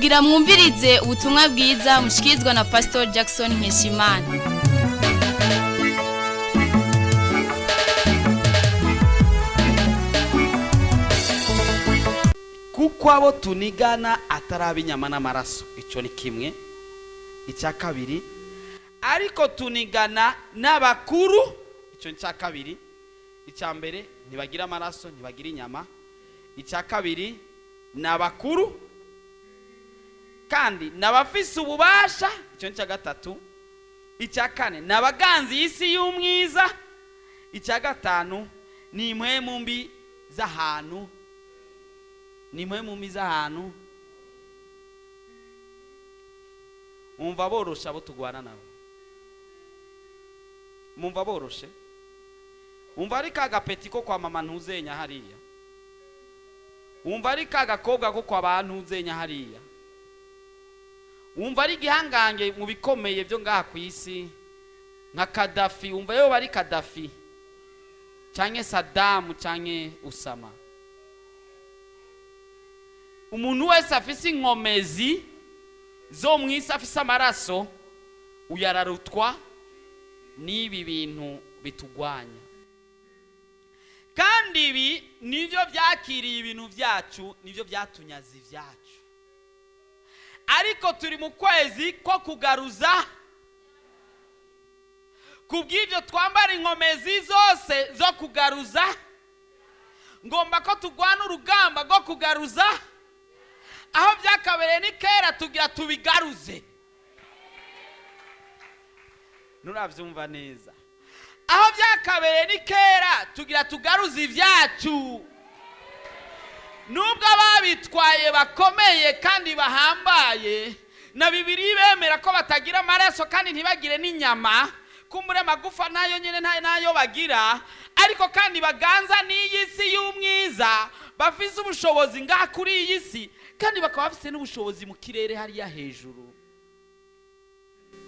Mugira mwumvirize ubutumwa bwiza mushikirizwa na Pastor Jackson Nkeshimana. Kuko abo tunigana atari ab'inyama n'amaraso, icyo ni kimwe. Icya kabiri, ariko tunigana n'abakuru, icyo ni icya kabiri. Icya mbere, ntibagira amaraso, ntibagira inyama. Icya kabiri, ni abakuru kandi ni abafise ububasha, icyo ni icya gatatu. Icya kane, ni abaganzi y'isi y'umwiza. Icya gatanu, ni impwemu mbi z'ahantu, ni impwemu mbi z'ahantu. Mwumva boroshe abo turwana nabo? Mwumva boroshe? Wumva ari ka gapeti ko kwa mama ntuzenya hariya? Wumva ari ka gakobwa ko kwa ba ntuzenya hariya? Wumva ari igihangange mu bikomeye byo ngaha ku isi nka Kadafi? Wumva yoba ari Kadafi canke Sadamu canke Usama? Umuntu wese afise inkomezi zo mu isi, afise amaraso, uyararutwa n'ibi bintu bitugwanya. Kandi ibi nibyo byakiriye ibintu byacu, nibyo byatunyaze ibyacu. Ariko turi mu kwezi ko kugaruza. Kubw'ibyo twambara inkomezi zose zo kugaruza. Ngomba ko turwana urugamba rwo kugaruza aho byakabereye ni kera, tugira tubigaruze. Nurabyumva neza? Aho byakabereye ni kera, tugira tugaruze ibyacu. Nubwo ababitwaye bakomeye kandi bahambaye, na Bibiri bemera ko batagira amaraso kandi ntibagire n'inyama, kumbure amagufa nayo nyine nayo bagira, ariko kandi baganza n'iyi si y'umwiza, bafise ubushobozi ngaha kuri iyi si, kandi bakaba bafise n'ubushobozi mu kirere hariya hejuru.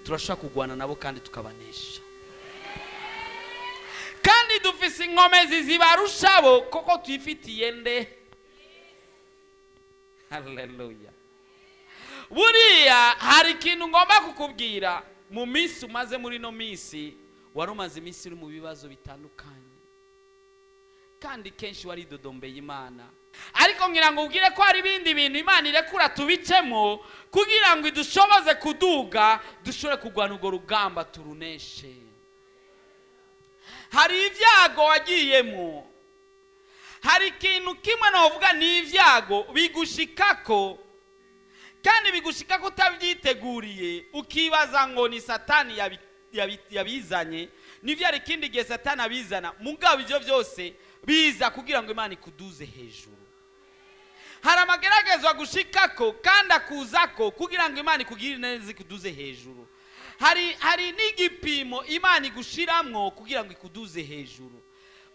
Turashobora kurwana nabo kandi tukabanesha, kandi dufise inkomezi zibarushabo kuko twifitiye nde? Haleluya! Buriya hari ikintu ngomba kukubwira. Mu minsi umaze muri ino minsi, wari umaze iminsi uri mu bibazo bitandukanye, kandi kenshi waridodombeye Imana. Ariko ngira ngo ubwire ko hari ibindi bintu Imana irekura tubicemo kugira ngo idushoboze kuduga, dushobore kurwana urwo rugamba, turuneshe. Hari ibyago wagiyemo, hari ikintu kimwe navuga, ni ibyago bigushikako, kandi bigushikako utabyiteguriye, ukibaza ngo ni Satani yabizanye. Nibyo, hari ikindi gihe Satani abizana, mugabo ibyo byose biza kugira ngo Imana ikuduze hejuru. Hari amageragezwa agushikako kandi akuzako kugira ngo Imana ikugirire neza, ikuduze hejuru. Hari n'igipimo Imana igushiramwo kugira ngo ikuduze hejuru.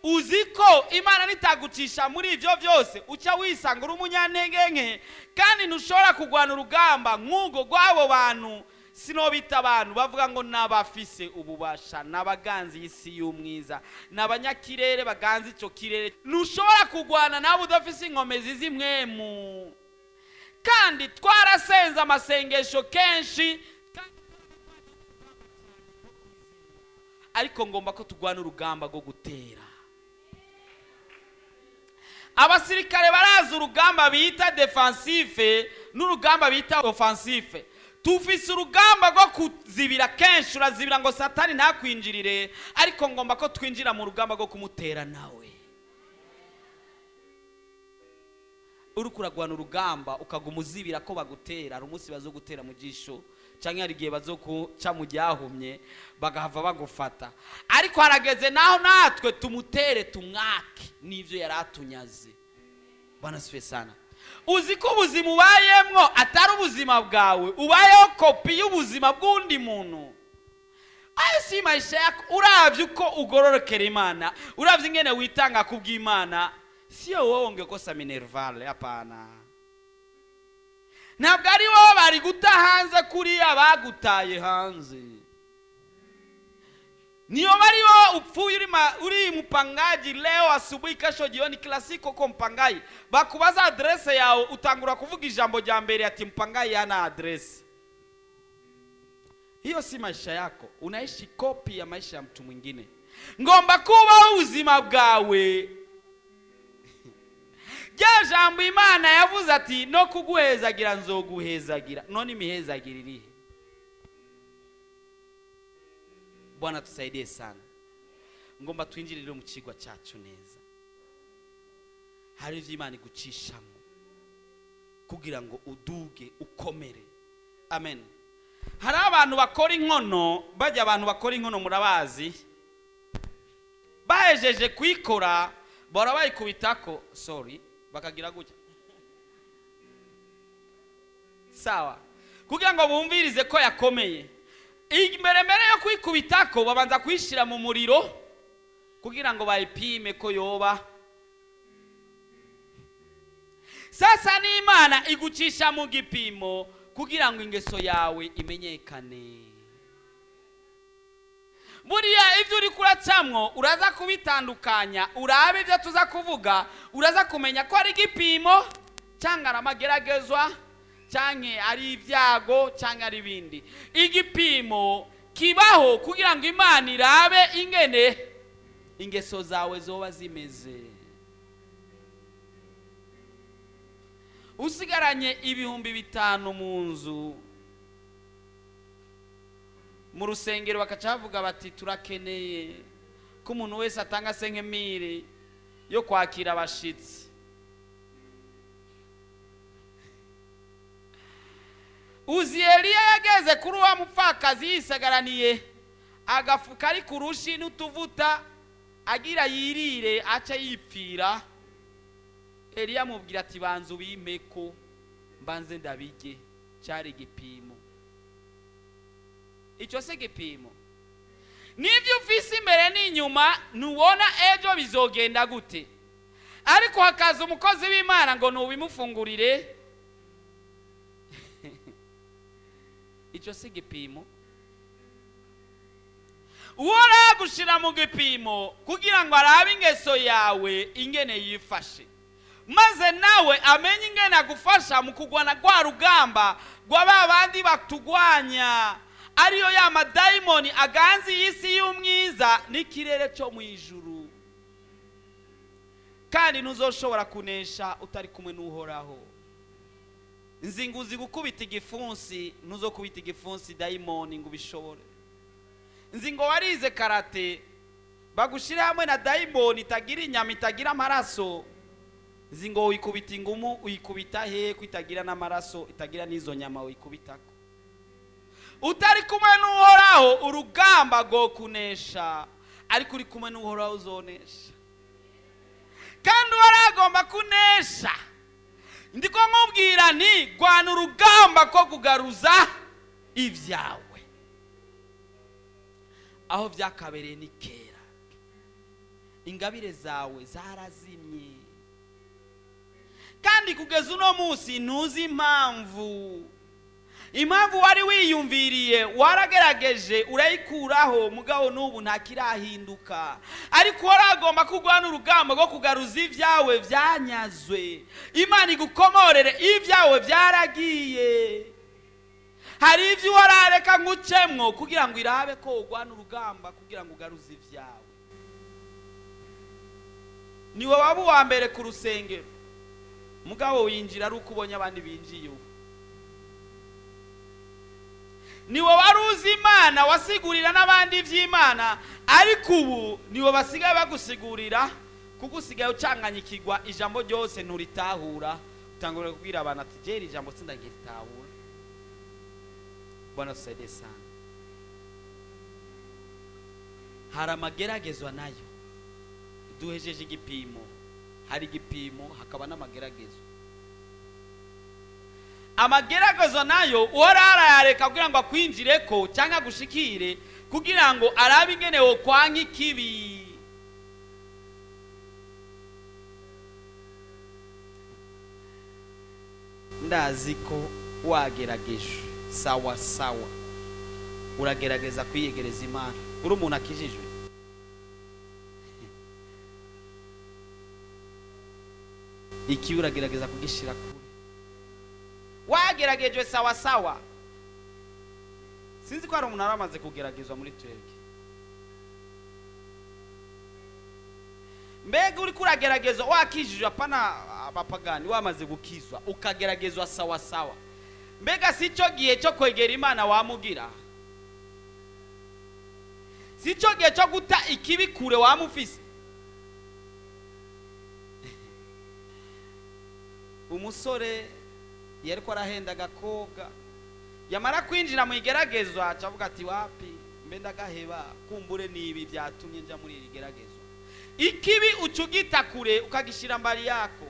Uzi ko Imana nitagucisha muri ibyo byose, uca wisanga uri umunyantege nke, kandi ntushobora kurwana urugamba nk'ubwo rw'abo bantu. Sinobita abantu bavuga ngo n'abafise ububasha, n'abaganzi y'isi y'umwiza, n'abanyakirere baganza icyo kirere. Ntushobora kurwana nawe udafise inkomezi z'imwemu. Kandi twarasenze amasengesho kenshi, ariko ngomba ko turwana urugamba rwo gutera. Abasirikare barazi urugamba bita défensive n'urugamba bita offensive. Tufise urugamba rwo kuzibira. Kenshi urazibira ngo Satani ntakwinjirire, ariko ngomba ko twinjira mu rugamba rwo kumutera nawe. Uri kuragwana urugamba ukaguma uzibira ko bagutera, hari umunsi bazogutera mu jisho, canke hari igihe bazokuca mu ryahumye bagahava bagufata. Ariko harageze naho natwe tumutere, tumwake n'ivyo yari atunyaze. Bwana asifiwe sana. Uzi ko ubuzima ubayemwo atari ubuzima bwawe, ubayeho kopi y'ubuzima bw'undi muntu? Ayo si maisha yako. Uravye uko ugororokera Imana, uravye ingene witanga kubw'Imana, sio wowe ungekosa minerval. Hapana, ntabwo ari wowe bari guta hanze kuriya bagutaye hanze. Niyo bariho upfuye uri mpangaji leo asubuhi, kesho jioni, kila siku uko mpangaji. Bakubaza adresse yawe, utangura kuvuga ijambo rya mbere ati mpangaji hana adresse. Hiyo si maisha yako, unaishi kopi ya maisha ya mtu mwingine. Ngomba kubaho ubuzima bwawe. Rya jambo Imana yavuze ati no kuguhezagira nzoguhezagira, none imihezagira irihe? Bwana tusaidie sana. Ngomba twinjirire mu kigwa cyacu neza. Hari ivyo Imana igucishamo kugira ngo uduge ukomere. Amen. Hari abantu bakora inkono, bajya abantu bakora inkono murabazi, bahejeje kuyikora bahora bayikubitako, sorry, bakagira gutya sawa, kugira ngo bumvirize ko yakomeye. Imbere mbere yo kuyikubitako babanza kuyishyira mu muriro kugira ngo bayipime ko yoba. Sasa n'Imana igucisha mu gipimo kugira ngo ingeso yawe imenyekane. Buriya ibyo uri kuracamwo uraza kubitandukanya, urabe ibyo tuza kuvuga, uraza kumenya ko ari igipimo cyangwa ari amageragezwa cyangwa ari ibyago cyangwa ari ibindi. Igipimo kibaho kugira ngo Imana irabe ingene ingeso zawe zoba zimeze. Usigaranye 5,000 mu nzu, mu rusengero bakaca bavuga bati turakeneye ko umuntu wese atanga senkemire yo kwakira abashitsi. Uzi Eliya yageze kuri wa mupfakazi yisagaraniye agafuka ari ku rushi n'utuvuta agira yirire aca yipfira. Eliya amubwira ati banza ubimeko mbanze ndabige. Cyari igipimo. Icyo se gipimo nibyo ufise imbere n'inyuma, ntubona ejo bizogenda gute. Ariko hakaza umukozi w'Imana ngo nubimufungurire. Icyo si gipimo. Uhoraho agushira mu gipimo kugira ngo arabe ingeso yawe ingene yifashe, maze nawe amenye ingene agufasha mu kugwana rwa rugamba rwa ba bandi batugwanya, ariyo ya madayimoni aganza iyi si y'umwiza n'ikirere cyo mu ijuru. Kandi ntuzoshobora kunesha utari kumwe n'Uhoraho. Nzinguzi gukubita igifunsi, ntuzokubita igifunsi dayimoni ngo ubishobore. Nzi ngo warize karate, bagushire hamwe na dayimoni itagira inyama itagira amaraso. Nzi ngo uyikubita ingumu, uyikubita he ko itagira n'amaraso itagira n'izo nyama uyikubitako. Utari kumwe n'Uhoraho urugamba rwo kunesha, ariko uri kumwe n'Uhoraho uzonesha. Kandi Uhoraho agomba kunesha. Ndiko nkubwira nti gwana urugamba ko kugaruza ibyawe aho byakabereye ni kera. Ingabire zawe zarazimye, kandi kugeza uno munsi ntuzi impamvu. Impamvu wari wiyumviriye waragerageje urayikuraho, mugabo n'ubu ntakirahinduka. Ariko waragomba kurwana urugamba rwo kugaruza ibyawe byanyazwe. Imana igukomorere ibyawe byaragiye. Hari ibyo warareka ngucemwo kugira ngo irabe ko urwana urugamba kugira ngo ugaruze ibyawe. Niwe waba uwa mbere ku rusengero, mugabo winjira ari uko ubonye abandi binjiye ubu. Niwe wari uzi Imana wasigurira n'abandi iby'Imana, ariko ubu niwe basigaye bagusigurira, kuko usigaye ucanganyikirwa ijambo ryose nturitahura. Utangura kubwira abantu ati jeri ijambo sindagiritahura. Bwana tusaidie sana. Hari amageragezwa nayo duhejeje igipimo, hari igipimo hakaba n'amageragezwa. Amageragezwa nayo uhoraho arayareka kugira ngo akwinjireko cyangwa agushikire, kugira ngo arabe ingene wokwanka ikibi. Ndazi ko wagerageje sawa sawa, Uragerageza kwiyegereza Imana uri umuntu akijijwe. Ikibi uragerageza kugishira kure. Wageragejwe sawa sawa. Sinzi ko hari umuntu aramaze kugeragezwa muri twebwe. Mbega uriko urageragezwa wakijijwe, apana abapagani, wamaze gukizwa ukageragezwa sawa sawa, mbega si cyo gihe cyo kwegera Imana wamugira? Si cyo gihe cyo guta ikibi kure wamufise? Umusore yariko arahenda agakobwa, yamara kwinjira mu igeragezwa acavuga ati wapi, mbe ndagaheba, kumbure nibi byatumye nja muri iri geragezwa. Ikibi ucugita kure ukagishira mbali yako.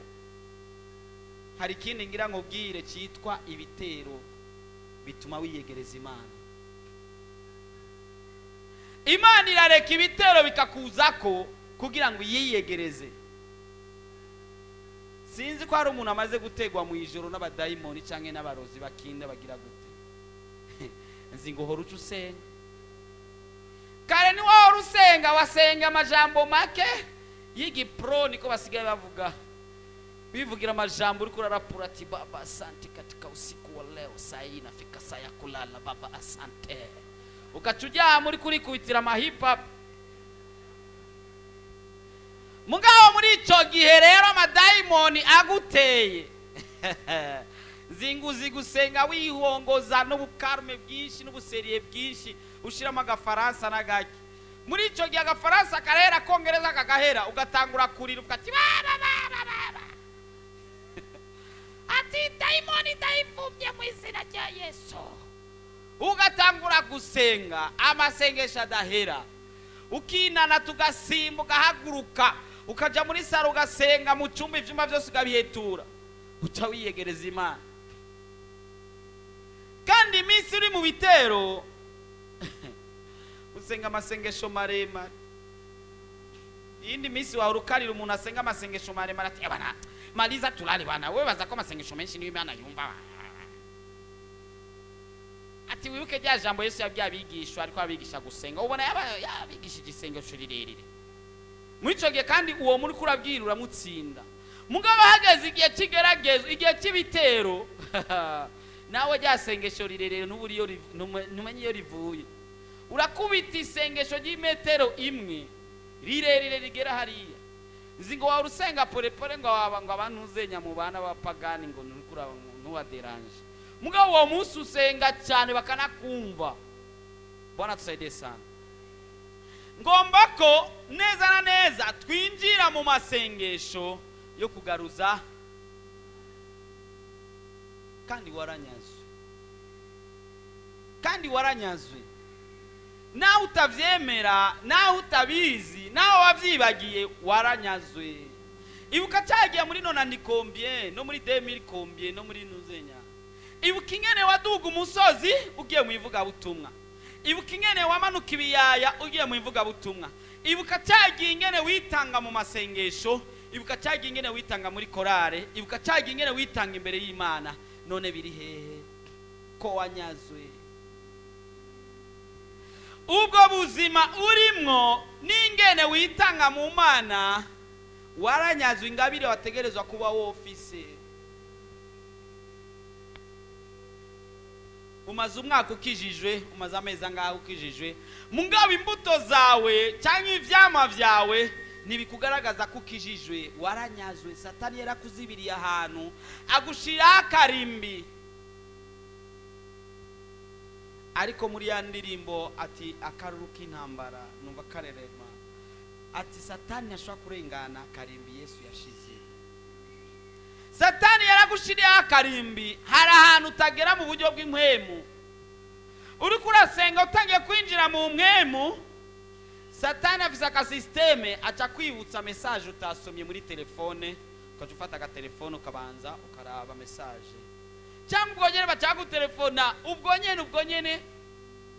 Hari ikindi ngira ngo bwire cyitwa ibitero bituma wiyegereza Imana. Imana irareka ibitero bikakuzako kugira ngo yiyegereze. Sinzi ko hari umuntu amaze gutegwa mu ijoro n'abadayimoni canke n'abarozi bakinda bagira gute. Nzi ngo hora uca usenga. Kare ni wahora usenga, wasenga amajambo make y'igipro, niko basigaye bavuga. Bivugira amajambo uriko urarapura ati baba asante katika usiku wa leo, saa hii inafika saa ya kulala, baba asante. Ukaca uryama uriko urikubitira ama hip hop. Mugabo muri ico gihe rero amadayimoni aguteye, zinguzi gusenga wihongoza n'ubukarume bwinshi n'ubuseriye bwinshi, ushiramo agafaransa n'agaki. Muri ico gihe agafaransa karahera, kongereza kagahera, ugatangura kurira uvuga ati baba baba baba, ati dayimoni ndayivumye mu izina rya Yesu. Ugatangura gusenga amasengesho adahera, ukinana tugasimba, ugahaguruka ukaja muri saro ugasenga mu cyumba, ivyumba byose ukabihetura, uca wiyegereza Imana. Kandi iminsi uri mu bitero usenga amasengesho maremare. Iyindi minsi wawe urukarira umuntu asenga amasengesho maremare ati bana maliza tulale bana, wewe baza ko amasengesho menshi niyo Imana yumva. Ati wibuke rya jambo Yesu yabwiye abigishwa ariko abigisha gusenga, ubona yabigishije isengesho rirerire. Muri ico gihe kandi uwo muri kurabwira uramutsinda. Mugabo hageze igihe cy'igeragezo, igihe cy'ibitero, nawe rya sengesho rirerire n'uburiyo ntumenye iyo rivuye. Urakubita isengesho ry'imetero imwe rirerire rigera hariya. Nzi ngo waba usenga polepole ngo waba ngo abantu uzenya mu bana b'abapagani ngo ntubaderanje. Mugabo uwo munsi usenga cyane bakanakumva. Bwana tusaidie sana. Ngomba ko neza na neza twinjira mu masengesho yo kugaruza. Kandi waranyazwe, kandi waranyazwe. Nawe utavyemera, nawe utabizi, nawe wavyibagiye, waranyazwe. Ibuka cyagiye muri nona ni combien, no muri 2000 combien, no muri nuzenya. Ibuka ingene waduga umusozi ugiye mu ivugabutumwa. Ibuka ingene wamanuka ibiyaya ugiye mu ivugabutumwa. Ibuka cyagiye ingene witanga mu masengesho. Ibuka cyagiye ingene witanga muri korale. Ibuka cyagiye ingene witanga imbere y'Imana. None biri hehe ko wanyazwe? Ubwo buzima urimwo n'ingene witanga mu Mana, waranyazwe ingabire wategerezwa kuba wofise. Umaze umwaka ukijijwe, umaze amezi angahe ukijijwe, mugabo imbuto zawe cyangwa ivyama vyawe ntibikugaragaza ko ukijijwe. Waranyazwe. Satani yarakuzibiriye ahantu agushira akarimbi. Ariko muri ya ndirimbo ati akaruru k'intambara numva karerema, ati Satani ashobora kurengana akarimbi Yesu yashize. Satani yaragushiriye akarimbi, hari ahantu utagera mu buryo bw'impwemu. Uriko urasenga utangiye kwinjira mu mpwemu, Satani afise akasisteme aca kwibutsa message utasomye muri telefone, ukaca ufata agatelefone ukabanza ukaraba message. Cyangwa ubwo nyene bacagutelefona, ubwo nyene ubwo nyene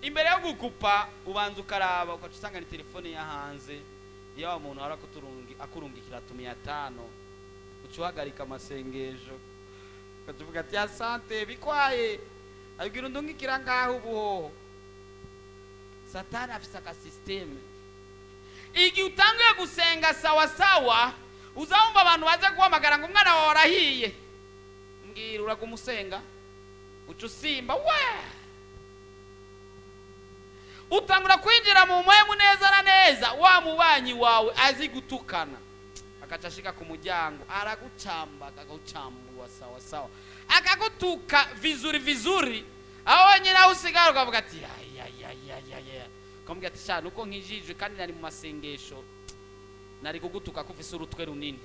imbere yo gukupa ubanza ukaraba, ukaca usanga ni telefone ya hanze iyo wa muntu akurungikira 500, uca uhagarika amasengesho ukaca uvuga ati asante bikwaye, abwira undungikira ngaho ubuhoho. Satani afise akasisiteme. Igihe utanguye gusenga sawa sawa, uzabumva abantu baze guhamagara ngo umwana wawe arahiye. Mbwira, uraguma usenga uca usimba we, utangura kwinjira mu mpwemu neza na neza. Wa mubanyi wawe azi gutukana akaca ashika ku muryango, aragucamba, akagucambua sawa sawa, akagutuka vizuri vizuri. Aho wenyine aho usigara ukavuga ati ayayayayaya, ukamubwira ati sha, nuko nkijijwe kandi nari mu masengesho, nari kugutuka ko ufise urutwe runini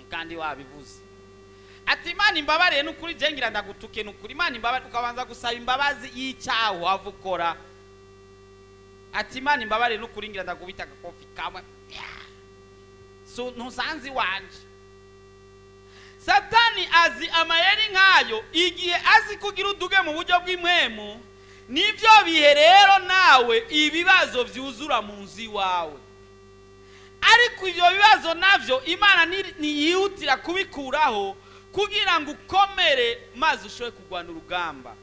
kandi wabivuze. Ati Imana imbabariye, nukuri je ngira ndagutuke, nukuri Imana imbabariye. Ukabanza gusaba imbabazi y'icyaha wava ukora. Ati Imana imbabariye, nukuri ngira ndagubita agakofi kamwe. So ntusanze iwanje. Satani azi amayeri nkayo. Igihe azi kugira uduge mu buryo bw'impwemu, nibyo bihe rero nawe ibibazo byuzura mu nzu iwawe. Ariko ibyo bibazo navyo Imana ntiyihutira kubikuraho kugira ngo ukomere maze ushobore kurwana urugamba.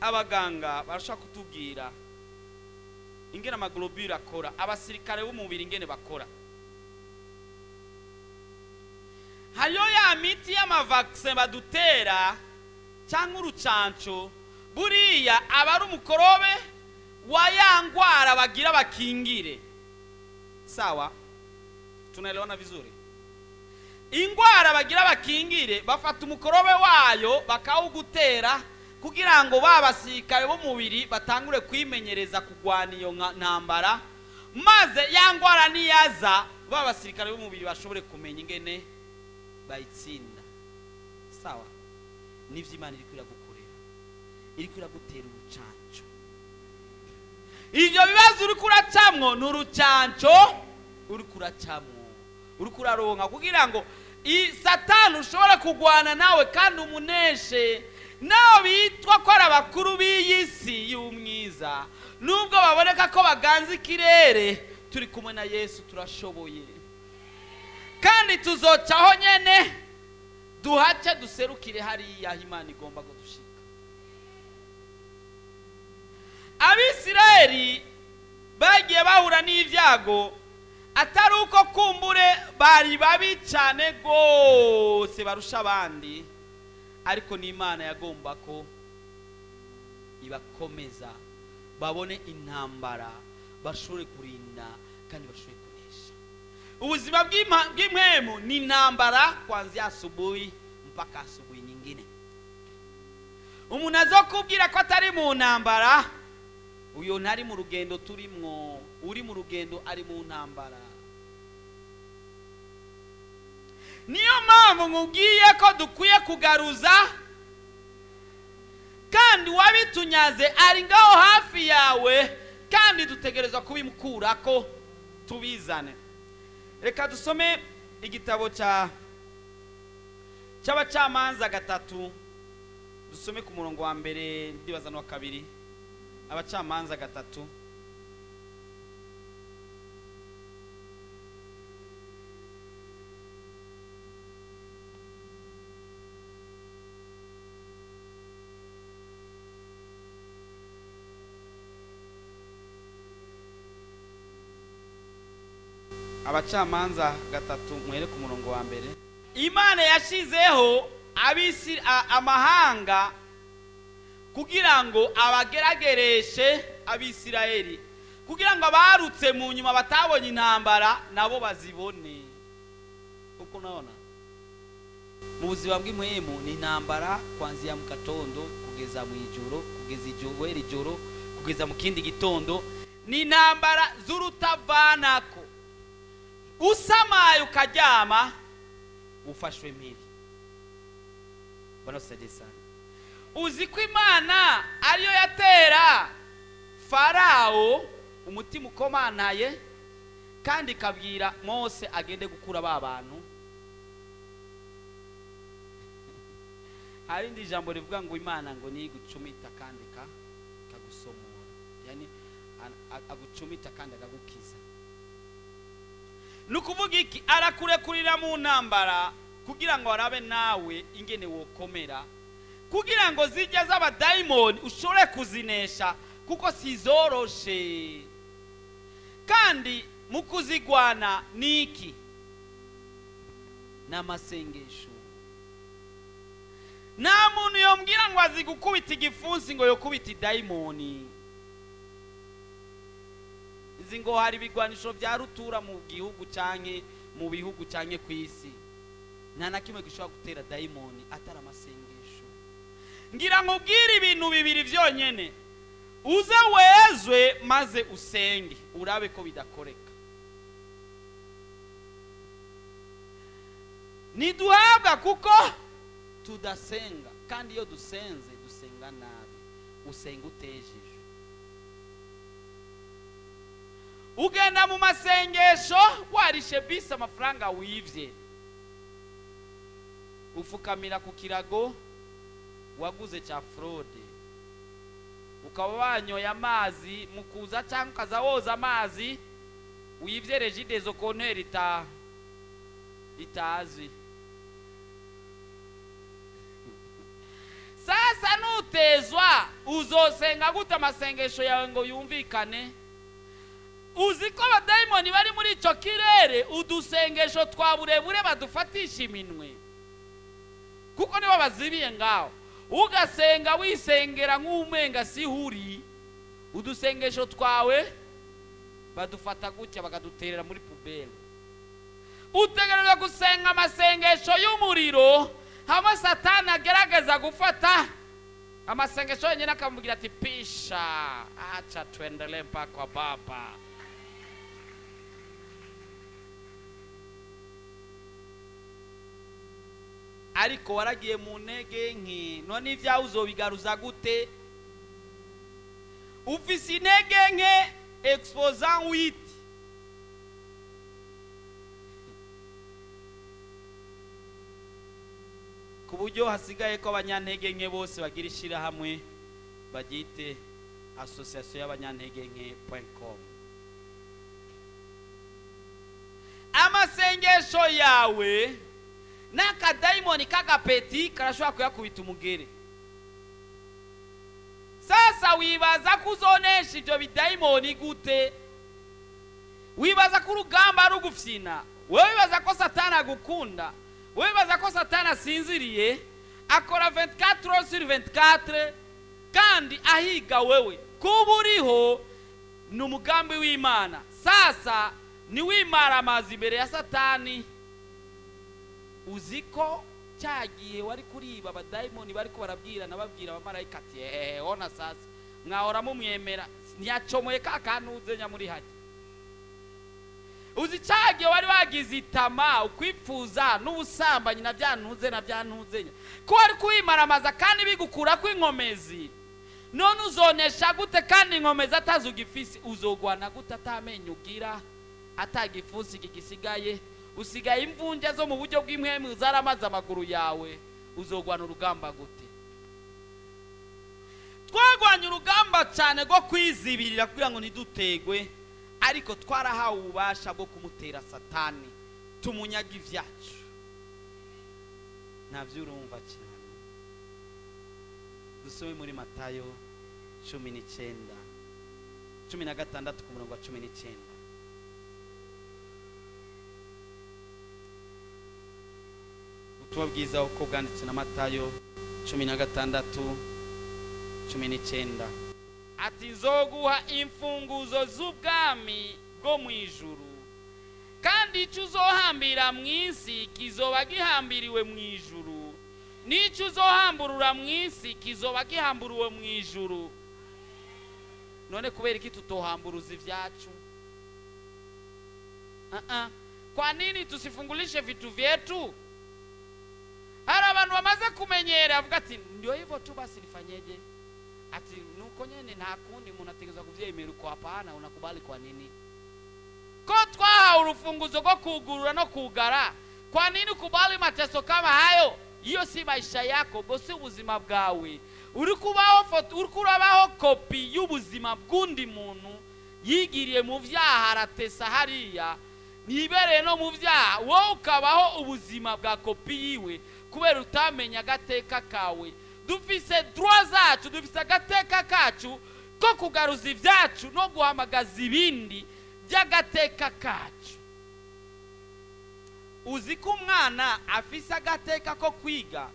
Abaganga barashobora kutubwira ingene amaglobule akora, abasirikare b'umubiri ingene bakora. Hariyo ya miti y'amavaccin badutera cyangwa urucanco, buriya aba ari umukorobe wa ya ngwara bagira bakingire. Sawa, tunaelewana vizuri? Ingwara bagira bakingire, bafata umukorobe wayo bakawugutera kugira ngo ba basirikare b'umubiri batangure kwimenyereza kugwana iyo ntambara, maze ya ngwara niyaza ba basirikare b'umubiri bashobore kumenya ingene bayitsinda. Sawa, nivyo Imana iriko iragukorera, iriko iragutera urucanco. Ivyo bibazo uriko uracamwo ni urucanco uriko uracamwo, uriko uraronka kugira ngo Satani ushobore kugwana nawe kandi umuneshe. Nabo bitwa ko ari abakuru b'iyi si y'umwiza, nubwo baboneka ko baganza ikirere, turi kumwe na Yesu turashoboye, kandi tuzocaho nyene duhace duserukire hariya aho Imana igomba kudushika. Abisirayeli bagiye bahura n'ibyago, atari uko kumbure bari babi cyane rwose barusha abandi, ariko n'Imana yagomba ko ibakomeza babone intambara, bashobore kurinda kandi bashobore kunesha. Ubuzima bw'impwemu ni intambara kuanzia asubuhi mpaka asubuhi nyingine. Umuntu azokubwira ko atari mu ntambara, uyo ntari mu rugendo turimwo. Uri mu rugendo ari mu ntambara. Niyo mpamvu nkubwiye ko dukwiye kugaruza, kandi wabitunyaze ari ngaho hafi yawe, kandi dutegerezwa kubimukurako tubizane. Reka dusome igitabo cy'Abacamanza 3, dusome ku murongo wa mbere ndibaza n'uwa kabiri. Abacamanza 3. Abacamanza 3, muhere ku murongo wa mbere. Imana yashizeho abisi amahanga kugira ngo abageragereshe Abisirayeli, kugira ngo abarutse mu nyuma batabonye intambara nabo bazibone. Uko unaona mu buzima bw'impwemu ni intambara kuanzia mu gatondo kugeza mu ijoro, kugeza ijoro ijoro, kugeza mu kindi gitondo. Ni intambara z'urutavanako. Usamaye ukaryama ufashwe mpiri. Bwana tusaidie sana. Uzi ko Imana ariyo yatera Farao umutima ukomanaye, kandi ikabwira Mose agende gukura ba bantu. Hari indi jambo rivuga ngo Imana ngo ni gucumita kandi kagusomora, yani agucumita kandi akagukiza. Nukuvuga iki? Arakurekurira mu ntambara kugira ngo arabe nawe ingene wokomera, Kugira ngo zijya z'abadayimoni ushobore kuzinesha, kuko sizoroshe. Kandi mu kuzigwana ni iki? N'amasengesho. Nta muntu yombwira ngo azi gukubita igipfunsi ngo yokubita idayimoni. Izi ngo hari ibigwanisho bya rutura mu gihugu canke mu bihugu canke ku isi, nta na kimwe gishobora gutera dayimoni atari amasengesho. Ngira nkubwire ibintu bibiri byonyene, uze wezwe maze usenge urabe ko bidakoreka. Ntiduhabwa kuko tudasenga, kandi iyo dusenze dusenga nabi. Usenga utejejwe, ugenda mu masengesho warishe bisi amafaranga wivye, ufukamira ku kirago waguze cya fraude, ukaba wanyoye amazi mu kuza cyangwa ukaza woza amazi wivye Regideso konteri itazwi. Sasa nutezwa uzosenga gute amasengesho yawe ngo yumvikane? Uzi ko abadayimoni bari muri ico kirere, udusengesho twa burebure badufatisha iminwe, kuko nibo bazibiye ngaho. Ugasenga wisengera nk'umenga sihuri, udusengesho twawe badufata gutya bakaduterera muri pubele. Utegerezwa gusenga amasengesho y'umuriro, hamwe Satani agerageza gufata amasengesho yenyine akamubwira ati pisha, acha tuendelee mpaka kwa Baba. Ariko waragiye mu ntege nke, none ibyawe uzobigaruza gute? Ufise intege nke exposant 8. Ku buryo hasigaye ko abanyantege nke bose bagira ishirahamwe bagite association y'abanyantege nke.com. Amasengesho yawe n'akadayimoni k'agapeti karashobora kuyakubita umugere. Sasa wibaza ko uzonesha ibyo bidayimoni gute? Wibaza ko urugamba ari ugufyina? Wewe wibaza ko Satani agukunda? Wewe wibaza ko Satani asinziriye akora 24 heures sur 24 kandi ahiga wewe? Kuba uriho ni umugambi w'Imana. Sasa niwimara amazi imbere ya Satani. Uzi ko cyagiye wari kuriba abadayimoni bari ko barabwirana babwira abamarayika ati ehe ona sasa mwahora mumwemera, ntiyacomoye ka kantuze nyamuri hajya. Uzi cyagiye wari wagize itama ukwipfuza n'ubusambanyi na byantuze na byantuze, ko wari kuwimaramaza kandi bigukura ko inkomezi. None uzonesha gute kandi inkomezi atazugifisi? Uzogwana gute atamenyo ugira, atagifusi gisigaye? Usigaye imvunja zo mu buryo bw'impwemu zaramaze amaguru yawe. Uzogwana urugamba gute? Twagwanye urugamba cyane rwo kwizibirira kugira ngo ntidutegwe, ariko twarahawe ububasha bwo kumutera Satani tumunyaga ivyacu. Ntavyo urumva cyane. Dusome muri Matayo 19 16 ku murongo wa 19. Ubutumwa bwiza uko bwanditswe na Matayo 16 19. Ati nzoguha imfunguzo z'ubwami bwo mu ijuru, kandi icyo uzohambira mu isi kizoba gihambiriwe mu ijuru, n'icyo uzohamburura mu isi kizoba gihamburuwe mu ijuru. None kubera iki tutohamburuza ivyacu? Kwa nini tusifungulishe vitu vyetu? Hari abantu bamaze kumenyera avuga ati ndio hivyo tu basi nifanyeje? Ati nuko nyene nta kundi umuntu ategezwa kuvyemera uko. Hapana, unakubali kwa nini? Ko twahawe urufunguzo rwo kugurura no kugara, kwa nini ukubali mateso kama hayo? Iyo si maisha yako, bo si ubuzima bwawe. Uri kubaho foto, uri kurabaho kopi y'ubuzima bw'undi muntu yigiriye mu vyaha aratesa hariya, nibereye no mu vyaha, wowe ukabaho ubuzima bwa kopi yiwe kubera utamenya agateka kawe. Dufise droit zacu, dufise agateka kacu ko kugaruza ibyacu no guhamagaza ibindi by'agateka kacu. Uzi ko umwana afise agateka ko kwiga,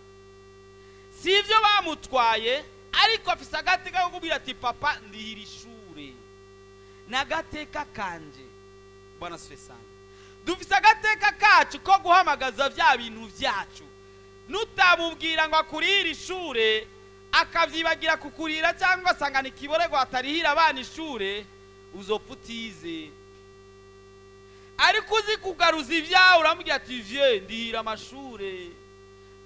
si ibyo bamutwaye, ariko afise agateka ko kubwira ati: "Papa, ndihira ishure, ni agateka kanje." Bwana asifiwe sana. Dufise agateka kacu ko guhamagaza bya bintu byacu. Nutamubwira ngo akurihire ishure, akavyibagira kukurira, cyangwa asangana ikiborego atarihira abana ishure, uzopfa utize. Ariko uzi kugaruza ibyawe, uramubwira ati: "Vieux, ndihira amashure."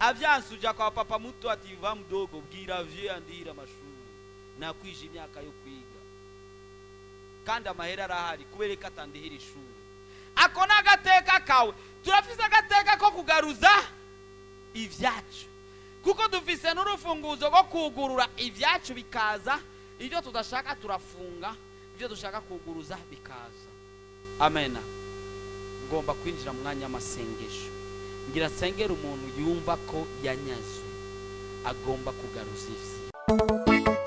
Avyanse, uja kwa papa muto ati: "Va mudogo, bwira vieux andihira amashure, nakwije imyaka yo kwiga kandi amahera arahari, kubera ko atandihira ishure." Ako ni agateka kawe. Turafise agateka ko kugaruza ibyacu, kuko dufise n'urufunguzo rwo kugurura ibyacu bikaza. Ibyo tudashaka turafunga, ibyo dushaka kuguruza bikaza. Amena. Ngomba kwinjira mu mwanya w'amasengesho. Ngira nsengera umuntu yumva ko yanyazwe, agomba kugaruza ivye.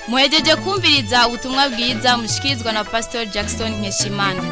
Muhejeje kumviriza ubutumwa bwiza mushikirizwa na Pastor Jackson Nkeshimana.